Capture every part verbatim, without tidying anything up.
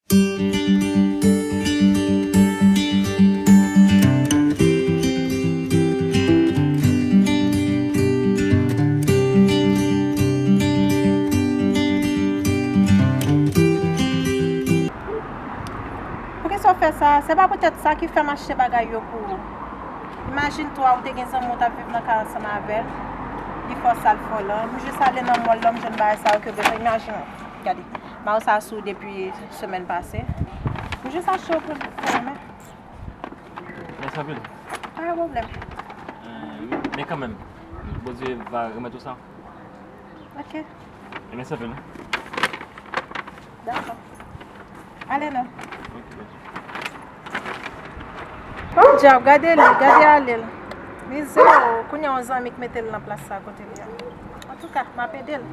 Poukisa w fè sa? Se pa poutèt sa ki fè m achte bagay yo pou ou. Imajine twa, ou te gen zanmi w t ap viv nan kay ansanm avè l. Li fè w sa l fè w lan. M jis ale nan mall lan, m jwenn bagay sa yo ke w bezwen. Imajine w. Gade. Mayo sa sou depi semèn pase. M jis achte yo pou, pou ou, men. Mèsi anpil. Pa gen pwoblèm. Eh, men kanmenm, Bondye va remèt ou sa. Ok. E mèsi anpil, non. Dakò. Ale non. Ok, mèsi. Podyab, gade li, gade ale l. Mizè o, kounye a yon zanmi k mete l nan plas sa kote li a. Antouka, m ap ede l.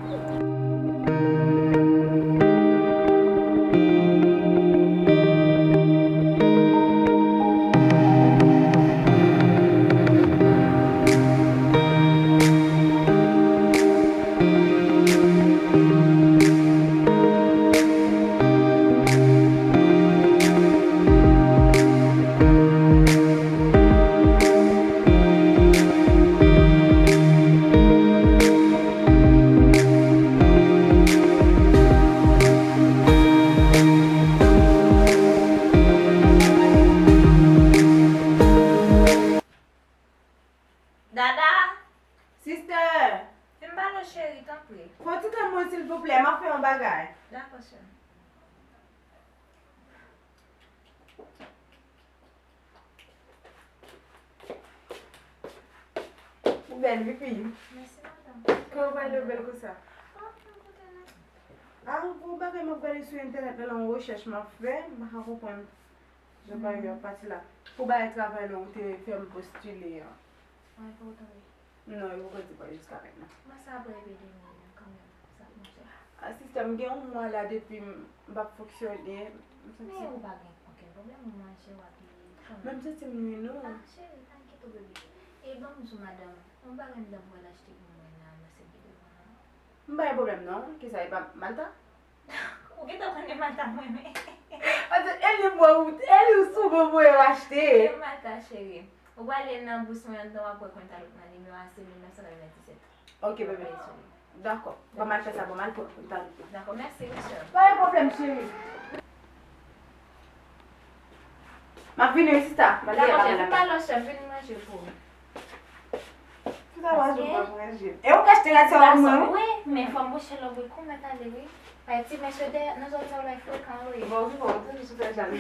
Dada! Sister! Vin pale w, cheri, tanpri. Pran ti tan mwen, silvouplè, m ap fè yon bagay. Dakò, cheri. Ou bèl, wi, fi. Mèsi, madanm. Kòman w pale w bèl konsa? Ah, m anfòm, kote nou? Ah, gon bagay m ap gade sou entènèt la, yon rechèch m ap fè, m pa ka konprann jan bagay yo ap pati la. Pou bagay travay la, ou te fè m postile an. Mwen pou w tonbe. Non, yo poko di pa jiska mentnan. Mwen sa ap revele mwen kanmenm, sa k monte. Ah, sistè, m gen yon mwa la depi m, m p ap fonksyone. M santi. Men ou pa gen okenn pwoblèm, ou manje, w ap byen kanmenm. Men m santi m nwi, non. Ah, cheri, pa enkyete w, bebe. E ban m di w, madanm, yon bagay m t ap pral achte pou mwen la, nan sèl ki devan an. M pa gen pwoblèm, non. Kisa, e pa Malta? Ou gentan konnen Malta mwen renmen. Paske e li mwen, e li w souvan voye m achte. E Malta, cheri. Ou prale nan bous mwen anndan, w ap wè konn talot nan nimewo a se mil nèf san katrevenndisèt. Ok, bebe. Dakò. Ban m al fè sa, ban m al pran konn talot la. Dakò, mèsi, wi, cheri. Pa gen pwoblèm, cheri. M ap vini, wi, sista. M ap vini. Dakò, cheri, vin pale w, cheri, vin manje pou ou. Tout sa w ap manje. E ou ka achte rad sa pou mwen, wi. Wi, men fò m bouche lòt bri kou mèt ale, wi. Bay ti men chode nan zòn sa w la frekan, wi. Bon, wi, bon, toujou sou fè jan.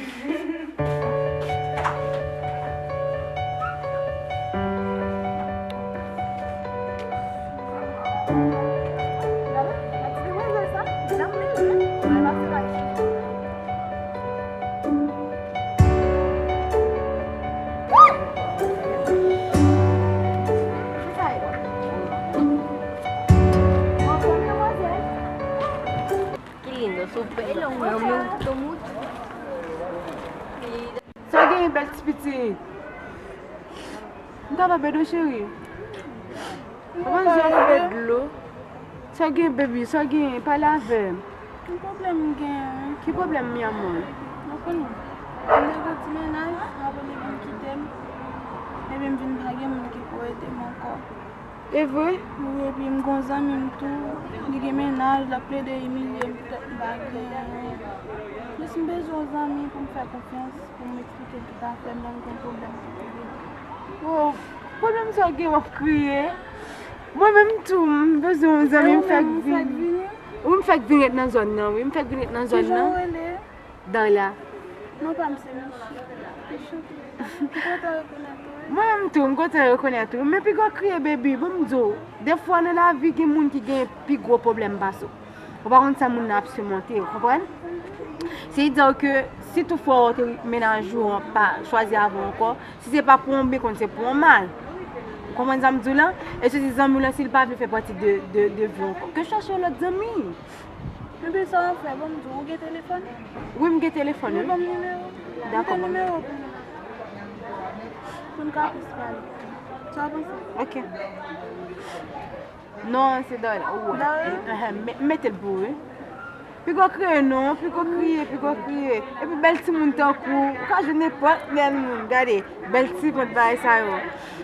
Qué lindo su pelo, mi amor, mucho. Sa w genyen, bèl ti pitit? M kapab ede w, cheri? Papa, jan w fè dlo. Sa w genyen, baby? Sa w genyen? Pale avè m. Ki pwoblèm m genyen, wi? Ki pwoblèm, mi amor? Ou konnen, m te gen ti mennaj, apre li vin kite m. Epi m vin pa gen moun ki pou ede m ankò. E vre? Wi, epi m gon zanmi m tou, li gen mennaj, l ap plede imilye m poutèt m pa gen anyen. Jis m bezwen yon zanmi pou m fè konfyans, pou m eksplike tout afè m, lè m gen pwoblèm pou m ede. Oh, pwoblèm sa w gen, w ap kriye. Mwen menm tou, m bezwen yon zanmi, m fèk vin. Ou menm, m fèk vin ret nan zòn nan, wi, m fèk vin ret nan zòn nan. Kijan w rele? Darla. Non, pa m se Michou. Michou. M kontan rekonèt ou, wi. Mwen menm tou, m kontan rekonèt ou. Men piga w kriye, baby, ban m di w, defwa nan lavi, gen moun ki gen pi gwo pwoblèm pase w. Ou pa konn sa moun nan ap simonte, ou konprann? Se di w ke si toutfwa w te mennaj ou an pa chwazi avè w ankò, si se pa pou yon byen, konn se pou yon mal. Ou konprann sa m di w lan? E se di zanmi w lan, si l pa vle fè pati de, de, de vi w ankò, ke w chache yon lòt zanmi. Epi sa w ap fè, ban m di w, ou gen telefòn? Wi, m gen telefòn, wi. Ban m nimewo. Dakò, ban m. Kite nimewo pou nou. Pou n ka plis pale. Sa w panse? Ok. Non, se Darla. Ou wè. Darla? Enhen, m, m mete l pou ou, wi. Piko kriye non, piko kriye, piko kriye. Epi bèl timoun tankou, ou ka jwenn nenpòt bèl moun. Gade, bèl ti vant bagay sa yo.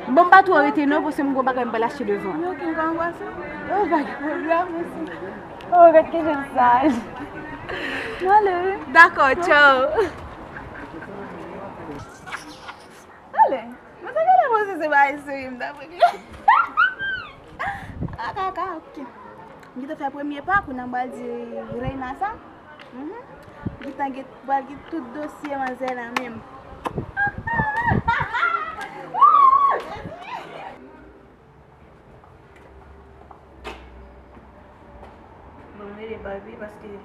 Bon, m pa twò rete non, paske m gon bagay m pral achte devan. Yo, ki m ka anbrase? Oh, pa gen pwoblèm, mèsi. Oh, gad ki jèn saj. M ale wi. Dakò, tchao. Ale, mwen te genlè panse se bagay serye m t ap regle. Ah, kaka, ok. M gentan fè premye pa, kounye a m pral di Reina sa. Mhm. Gentan gen, pral gen tout dosye manzè nan men m. Mwen rele Barbie paske li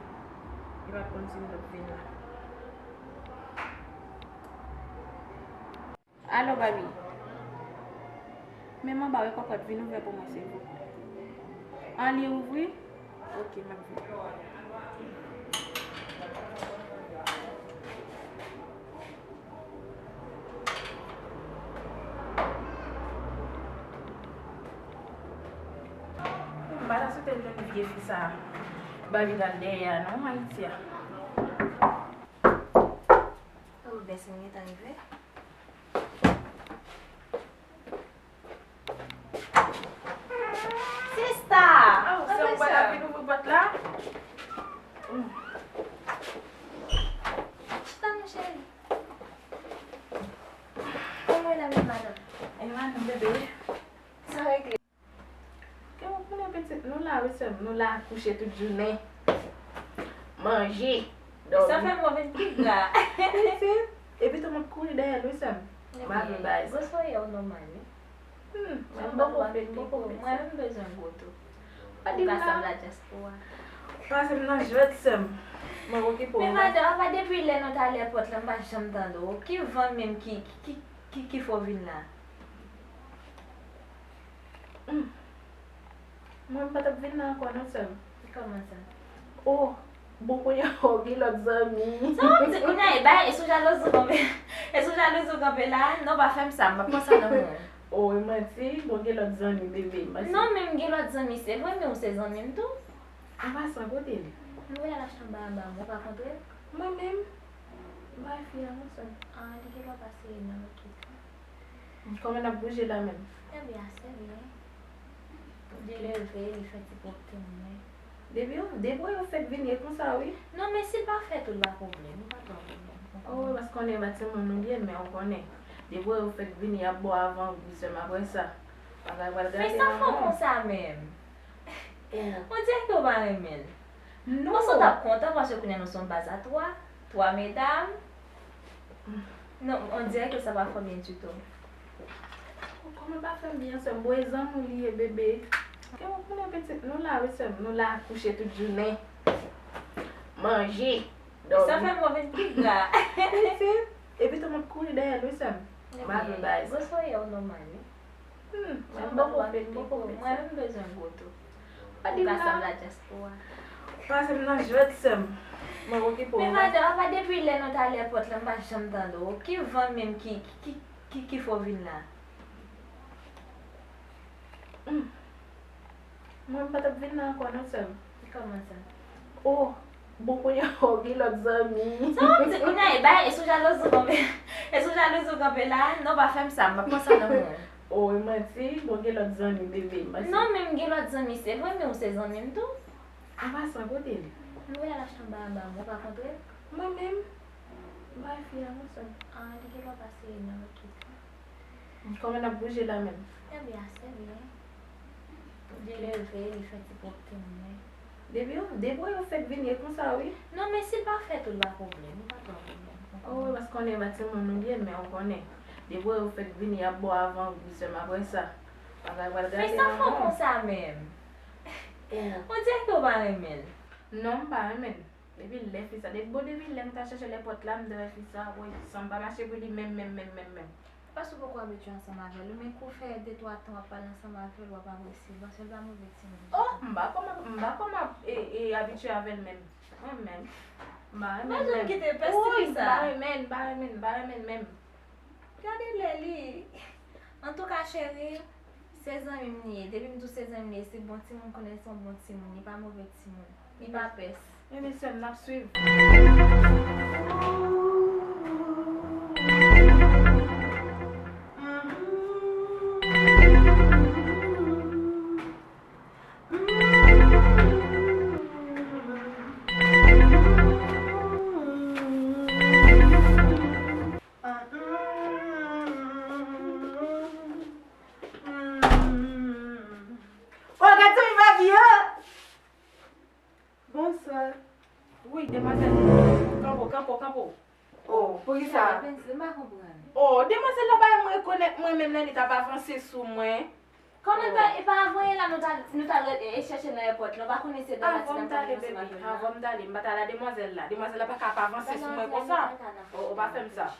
pa t konn si m t ap vin la. Alo, Barbie. Men m anba wi, kòkòt, vin ouvè pou mwen, silvouplè. An li ouvri? Ok, m ap vin. M pa ta swete m jwenn vye fi sa Barbie t al dèyè a non, Ayiti a. Oh, bèsè m gentan rive. Sista! Oh, se ou pa ta vin ouvri pòt la? Chita, mon cheri. Kòman w ye la, madanm? E madanm, bebe. Sa regle? Ke w konnen pitit, nou la wi sè m, nou la kouche tout jounen. Manje, dòmi. Sa fè m wè vin pi gra. Pitit, epi tou m ap kouri dèyè l wi sè m. M ap vin bay sa. Gwo soyè w nòmal wi. Hmm, mwen m poko fè, m poko fè sa. Mwen menm bezwen gwo tou. Pa di m la. Ou ka sanble a dyaspora. Pase m nan jwèt sè m. Mwen okipe w. Men madanm, apa depi lè nou t ale èpòt la, m pa janm tande w. Ki van menm ki, ki, ki, ki fè w vin la? Hmm. Mwen m pa t ap vin la ankò non sè m. Kòman sa? Oh, bon kounye a w gen lòt zanmi. Sa w ap di kounye a? E bay, e sou jalouzi w kanpe, e sou jalouzi w kanpe la? Non, pa fè m sa, m p ap pran sa nan men w. Oh, e manti, bon gen lòt zanmi, bebe, manti. Non, men m gen lòt zanmi, se vre, men ou se zanmi m tou. An pasan, kote l? M voye al achte yon bagay ba mwen, ou pa kontre l? Mwen menm? M pa fi a non sè m. Ah, li gen lòt pase nan lòt kote. Kòman n ap bouje la menm? Trè byen, ase byen. Li leve, li fè ti pwòpte mwen. Depi w, depi w fèk vini, e konsa wi. Non, men si l pa fè tou, l pa pwoblèm, li pa twò pwoblèm. Oh, paske konnen e pa timoun nou ye, men w konnen. Depi w fèk vini, y ap ba w avangou sè m, apre sa bagay pral gate nan men w. Men sa fè w konsa menm? Oh. On dirè ke w pa renmen l. Non. Panse w t ap kontan, paske kounye a nou se yon baz a twa, twa medam. Non, on dirè ke sa pa fè w byen ditou. Kòman pa fè m byen, sè m? Bon, e zanmi w li ye, bebe. Ke w konnen pitit, nou la wi sè m, nou la kouche tout jounen. Manje, dòmi. Sa fè m wè vin pi gra. Pitit, epi tou m ap kouri dèyè l wi sè m. M ap vin bay sa. Gwo soyè w nòmal wi. Hmm, mwen m poko fè, m poko fè sa. Mwen menm bezwen gwo tou. Pa di m la. Ou ka sanble a dyaspora. Pase m nan jwèt sè m. Mwen okipe w. Men madanm, apa depi lè nou t ale èpòt la, m pa janm tande w. Ki van menm ki, ki, ki, ki fè w vin la? Hmm. Mwen m pa t ap vin la ankò non sè m. Kòman sa? Oh, bon kounye a w gen lòt zanmi. Sa w ap di kounye a? E bay, e sou jalouzi w kanpe, e sou jalouzi w kanpe la? Non, pa fè m sa, m p ap pran sa nan men w. Oh, e manti, bon gen lòt zanmi, bebe, manti. Non, men m gen lòt zanmi, se vre, men ou se zanmi m tou. An pasan, kote l? M voye al achte yon bagay ba mwen, ou pa kontre l? Mwen menm? M pa fi a non sè m. Ah, li gen lòt pase nan lòt kote. Kòman n ap bouje la menm? Trè byen, ase byen. Li leve, li fè ti pwòpte mwen. Depi w, depi w fèk vini, e konsa wi. Non, men si l pa fè tou, l pa pwoblèm, li pa twò pwoblèm. Oh, paske konnen e pa timoun nou ye, men w konnen. Depi w fèk vini, y ap ba w avangou sè m, apre sa bagay pral gate nan men w. Men sa fè w konsa menm? Oh. On dirè ke w pa renmen l. Non, m pa renmen l. Depi lè fi sa, depi, bon, depi lè m ta chèche l èpòt la, m te wè fi sa, woy, san m pa mache pou li menm, menm, menm, menm, menm. Paske w poko abitye ansanm avè l, men kou fè de twa tan w ap pale ansanm avè l, w ap apresye l, paske l pa move timoun ditou. Oh, m pa kòman, m pa kòman ap, e, e, abitye avè l menm. Mwen menm. M pa renmen l menm. Madanm kite pès ti fi sa. Woy, m pa renmen l, m pa renmen l, m pa renmen l menm. Gade lè li. Antouka, cheri, se zanmi m li ye. Depi m di w se zanmi m li ye, se bon timoun, konnen se yon bon timoun. Li pa move timoun. Li pa pès. Ebyen, sè m, n ap swiv. Oh, gad zanmi Babi yo! Bonswa. Wi, demwazèl. Kanpo, kanpo, kanpo. Oh, poukisa? Sa, Bensley, m pa konprann. Oh, demwazèl la pa menm rekonèt mwen, menm lè li t ap avanse sou mwen. Kòman e pa, e pa avan yè la nou t al, nou t al, e, e chèche nan èpòt la, ou pa konnen se dam la ti dam t ap ansanm avè l la? Avan m t ale, m pa t al a demwazèl la. Demwazèl la pa ka ap avanse sou mwen konsa. Oh, ou pa fè m sa.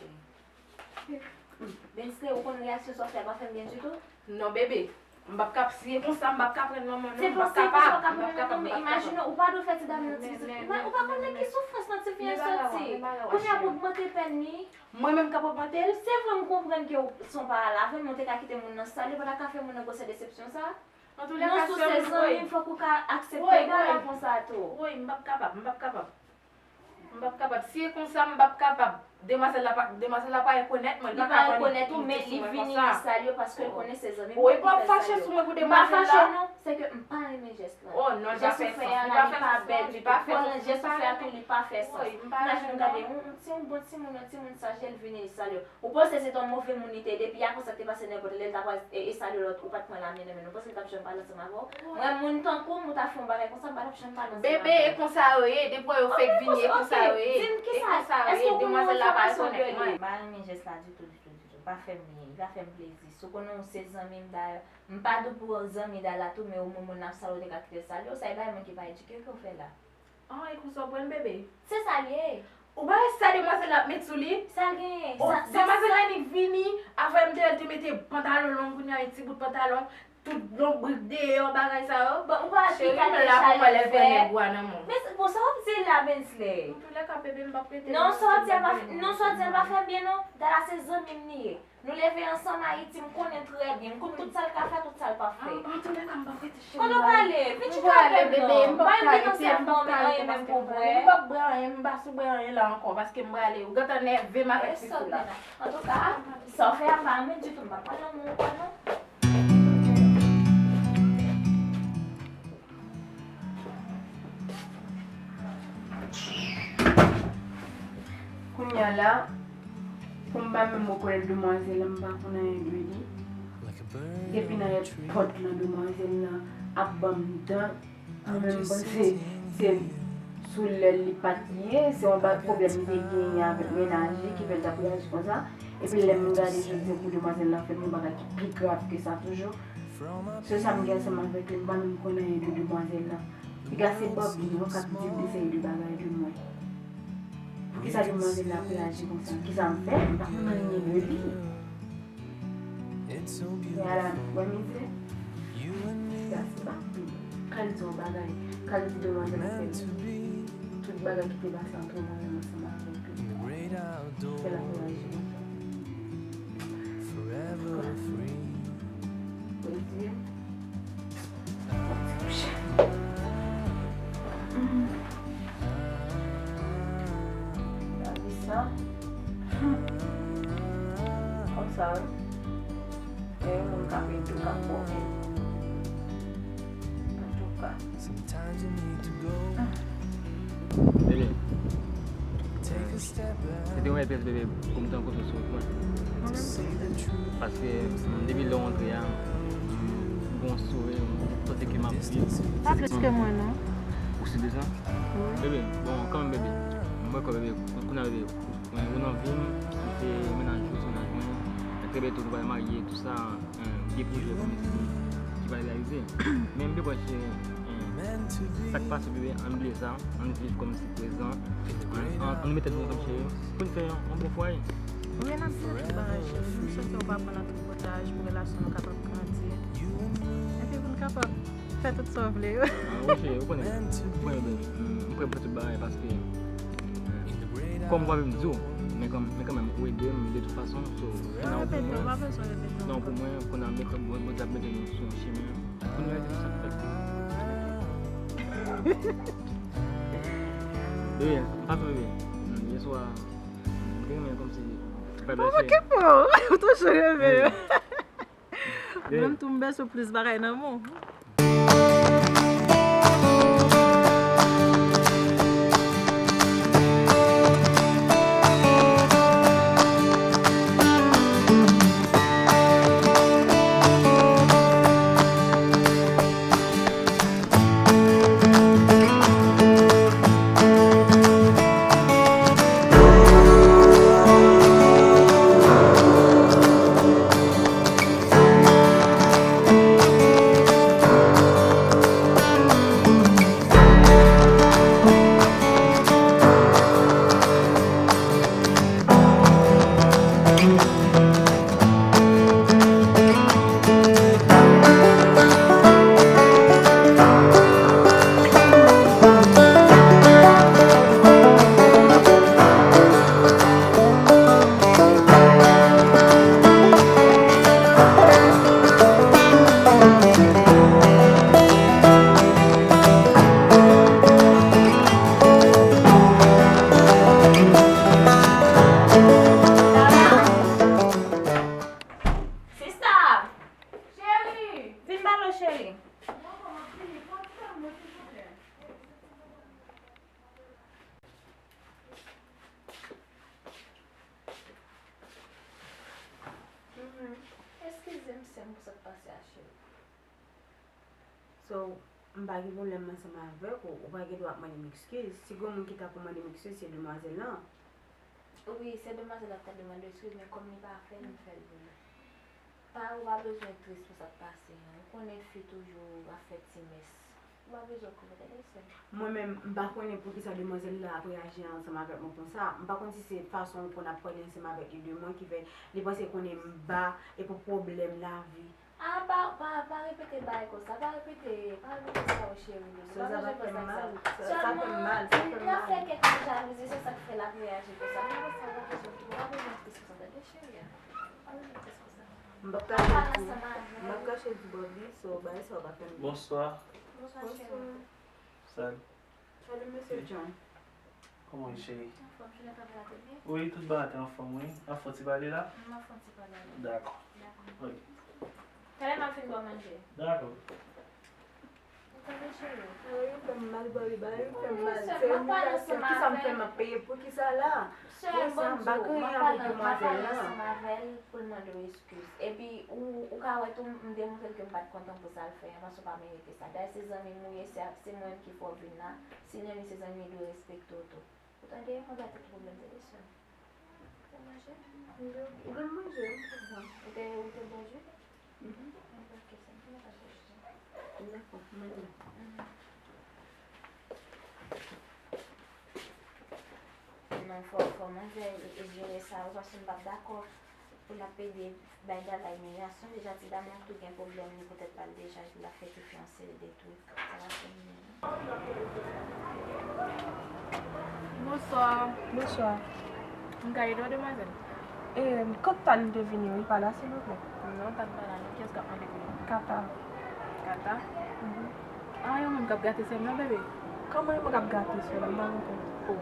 Bensley, ou konn reyaksyon sa w fè a pa fè m byen ditou? Non, bebe. M p ap kap, si e konsa, m p ap ka pran manman, non. M p ap kapab. M p ap kapab, m p ap kapab. Imajine, ou pa dwe fè ti dam nan ti pitit. Ou pa, ou pa konn nan ki soufrans nan ti fi an soti. Kounye a pou ogmante pèn li. Mwen menm k ap ogmante l? Se vre, m konprann ke w se yon paralè avè l, men w te ka kite moun nan sal li, pa ta ka fè moun nan gwosè desepsyon sa. Antouka, sè m, woy. Non, si w se zanmi m, fòk ou ka aksepte bagay konsa tou. Woy, m p ap kapab, m p ap kapab. M p ap kapab. Si e konsa, m p ap kapab. Demwazèl la pa, demwazèl la pa rekonèt mwen, li pa ka pran li pite sou mwen konsa. Li pa rekonèt ou, men li vini, li salye w paske l konnen se zanmi m ki fè l salye w. Oh, e pa fache sou mwen pou demwazèl la? M pa fache non, se ke m pa renmen jès la. Oh, non, li pa fè sens non, li pa fè sens non. Jès ou fè a la, li pa bèl ditou. Fò nan jès ou fè a tou, li pa fè sens. Imajine w gade yon, yon ti, yon bon timoun, yon timoun saj, lè l vini, li salye w. Ou panse se te yon move moun li te ye, depi apre sa k te pase nan èpòt la, lè l ta pral e, e salye lòt, ou pa t pran lamyen nan men l, ou panse l t ap janm pale ansanm avè w? Mwen, moun tankou m, ou ta fè yon bagay konsa, m pa t ap janm pale ansanm avè w. Bebe, e konsa yo ye, depi yo fèk vini, e konsa yo ye. Di m kisa, èske w konn yon enfòmasyon de li? M pa renmen jès la ditou, ditou, ditou. Pa fè m li, li pa fè m plezi. Si w konnen w se zanmi m, dayè, m pa di w pou zanmi dayè la tou, men omwen moun nan ap salye w, ou te ka kite l salye w, sa e bagay moun ki pa edike ke w fè la. An, e konsa w pran l, bebe? Se sa l ye. Ou pa wè sa demwazèl la ap met sou li? Sa l genyen? Oh, sa, sa, demwazèl la nik vini, avè m deyò, l te mete pantalon long, kounye a yon ti bout pantalon, tout lonbrik deyò, bagay sa yo. Bon, ou pa wè ki kalite chalè l fè? Men bon, sa w ap di la, Bensley? Antoulèka, bebe, m p ap rete non, sa w di a pa, non, sa w di a pa fè byen non. Dayè se zanmi m li ye. Nou leve ansanm Ayiti, m konnen trè byen. M konn tout sa l ka fè, tout sa l pa fè. An, antoulèka, m p ap rete, cheri. Kote w prale? Vin chita avè m non. M pa renmen danse ak mwen anyen menm pou bwè. M p ap bwè anyen, m pa sou bwè anyen la ankò, paske m prale. Ou gentan nève m avèk ti fi la. Antouka, sa w fè a pa renmen ditou, m pa pral nan men w ankò non. Kounye a la, pou m pa menm rekonèt demwazèl la, m pa konn anyen de li. Depi nan èpòt lan, demwazèl lan ap ban m dan. Mwen menm, m panse se sou lè l li pa t ye, se yon ba-, pwoblèm li te genyen avèk mennaj li ki fè l t ap reyaji konsa. Epi lè m gade jodi a pou demwazèl lan fè m yon bagay ki pi grav ke sa toujou. Sèl sa m gen ansanm avèk li, m pa menm konn anyen de demwazèl lan. Piga se Bobby non k ap di m de seri de bagay de mwen. Poukisa demwazèl la ap reyaji konsa? Kisa m fè? M pa konn anyen de li. Yala, wè mizè. Piga se Bobby. K al di yon bagay. K al di demwazèl la fè tout bagay ki te pase ant mwen menm ansanm avèk li. Fè l ap reyaji konsa. Forever free. Mwen di, mwen ti kouche. Gade sa. Konsa, wi. E yon moun k ap ede w, k ap pwomèt. Antouka. Bebe, se te yon bèl pyès, bebe, pou m te rankontre w sou wout mwen. Paske, mm, depi lè w antre a, m gen yon souri, m santi ke m ap viv. Pa plis ke mwen, non. Ou si de sa? Wi. Bebe, bon, kanmenm, bebe, m wè kò, bebe, kounye a, bebe, ou nan vi m, ou se mennaj ou, se mennaj mwen, trè byento nou pral marye, tou sa. Gen pwojè kòm si ki pral reyalize. Men m te kwè se, eh, sa k pase, bebe, ann bliye sa, ann viv kòm si prezan, ann, ann, ann met tèt nou ansanm, cheri, pou n fè yon, yon bon fwaye. Wi, n ap viv tout bagay, cheri. M swete w pa pran nan tripotaj pou relasyon nou kapab grandi. Epi pou n kapab fè tout sa w vle yo. Ah, wi, cheri, ou konnen. Ou konnen, bebe, m, m prè pou fè tout bagay paske Kòm w ap di w, men kan, men kanmenm, ou ede m de tout fason, so, kounye a ou pou mwen, non, pou mwen, kounye a mete, Bondye ap mete nou sou yon chemen, pou nou ede nou sa k fèt. Bebe, m pa fè bebe. Yè swa, m te renmen kòmsi vibe la. Okipe w, ou toujou reve. Menm tou m bezwen plis bagay nan men w. Sista! Cheri! Vin ba lo, cheri. Eskize m, sè m, pou sa k pase a, cheri. So, m pa gen pwoblèm ansanm avèk ou, ou pa gen dwa ap mande m eskiz. Si gen moun ki ta pou mande m eskiz, se demwazèl lan. Wi, se demwazèl la ki ta dwe mande w eskiz, men kòm li pa fè l, m fè l pou li. Pa, ou pa bezwen tris pou sa k pase an. Ou konnen fi toujou ap fè ti mès. Ou pa bezwen konnen, tande, sè m. Mwen menm, m pa konnen poukisa demwazèl la ap reyaji ansanm avèk mwen konsa. M pa konn si se fason ou konn ap pale ansanm avèk li de mwen ki fè li panse konnen m ba e pou pwoblèm lavi. Ah, pa, pa, pa repete bagay konsa, pa repete, pa repete sa, o cheri, nou pa bezwen panse ak sa. Sa, sa fè m mal, sa fè m mal. Sèlman, li ap fè kèk ti jalouzi, se sa k fè l ap reyaji konsa. Men konsa, pa bezwen, pa bezwen tris konsa, tande, cheri a. Pa bezwen tris konsa. M p ap kache di, m p ap kache di Bobby, so, bagay sa yo pa fè m byen. Bonswa. Bonswa, cheri. Salut. Salut, mesye John. Kòman w ye, cheri? Anfòm, jounen travay la te byen? Wi, tout bagay te anfòm, wi. N ap fè yon ti pale la? M ap fè yon ti pale avè w. Dakò. Dakò. Ok. Talè m ap fin ba w manje. Dakò. Ou tande, cheri? Bagay yo fè m mal, Bobby, bagay yo fè m mal. Se imilyasyon, kisa m fè m ap peye pou kisa la? Sè, bon, m pa gen anyen avèk demwazèl lan. M ap pale ansanm avè l pou l mande w eskiz. Epi, ou, ou ka wè tou, m demontre l ke m pa t kontan pou sa l fè an, paske w pa merite sa. Dayè, se zanmi m ou ye, se, se mwen menm ki fè w vin la. Si l renmen se zanmi, li dwe respekte w tou. Ou tande? Mwen pa te pwoblèm, tande, sè m. Ou te manje? Ou te, ou te bwè ji? Mhm. Ok, sè m, mwen pa chèche. Dakò, mwen menm. Mhm. Non, fò, fò manzè e, e jere sa, paske m p ap dakò pou l ap plede bay gala imilyasyon. Deja, ti dam lan tou gen pwoblèm li poutèt pa l deja, epi l ap fè ti fiyanse l detwi. Sa pa fè m byen, non. Bonswa. Bonswa. M ka ede w, demwazèl? E, kot Tan te vini, wi, pa la, silvouplè? Non, Tan pa la, non. Kiyès k ap mande pou li? Kata. Kata? Mhm. Ah, yon moun k ap gate sè m nan, bebe. Kòman yon moun k ap gate sè m nan? M pa konprann. Oh.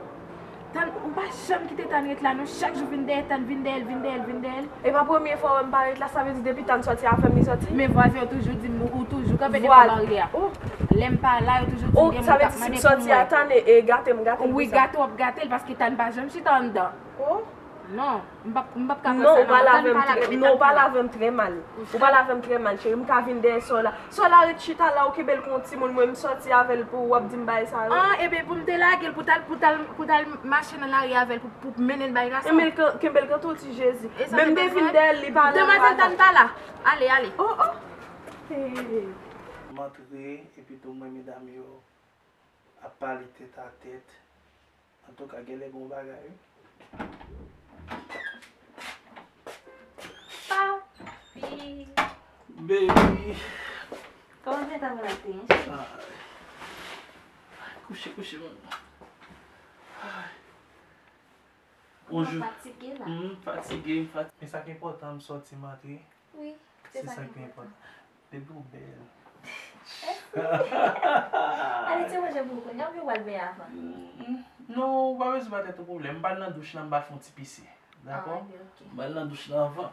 Tan, ou pa janm kite Tan ret la, non. Chak jou vin dèyè Tan, vin dèyè l, vin dèyè l, vin dèyè l. E pa premye fwa w wè m pa ret la, sa vle di depi Tan sòti avè m, li sòti? Men vwazen yo toujou di m, ou toujou kanpe devan baryè a. Oh. Lè m pa la, yo toujou di m gen moun k ap mande pou mwen. Sa vle di si m sòti a Tan e, e gate m, gate m konsa? Wi, gate w ap gate l, paske Tan pa janm chita anndan. Oh. Non, m p ap, m p ap ka pran sa nan men w. Tan pa lave m trè mal. Ou pa lave m trè mal, cheri. M ka vin dèyè sè w la. Sè w la ret chita la, ou kenbe l kon timoun, mwen m sòti avè l pou w ap di m bagay sa yo. Ah, ebyen pou m te lage l, pou t al, pou t al, pou t al mache nan lari avè l, pou, pou mennen l bay gason. Kenbe l kan, kenbe l kantou ti Jezi. Menm m te vin dèyè l, li pa la, li pa la. Demwazèl Tan pa la. Ale, ale. Oh, oh. Hey. M antre, epi tou m wè medam yo ap pale tèt a tèt. Antouka, genlè gen yon bagay, wi. Papi! Baby! Kòman jounen travay la te ye, cheri? Ay. Kouche, kouche, manman. Ay. Ou fatige la? M fatige, m fatige. Men sa k enpòtan, m sòti, m antre. Wi, se sa ki enpòtan. Depi w bèl. Mèsi. Ale ti manje pou ou kounye a, oubyen w pral benyen avan? Mm, Non, ou pa bezwen ba tèt ou pwoblèm. M pral nan douch la, m pral fè yon ti pise. Dakò? Ah, ok, ok. M pral nan douch la anvan.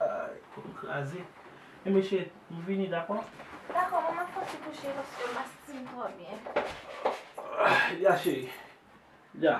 Ay, kò m kraze. Ebyen cheri, m vini, dakò? Dakò, mwen ap fè yon ti kouche paske m pa santi m twò byen. Ah, ya cheri. Ya.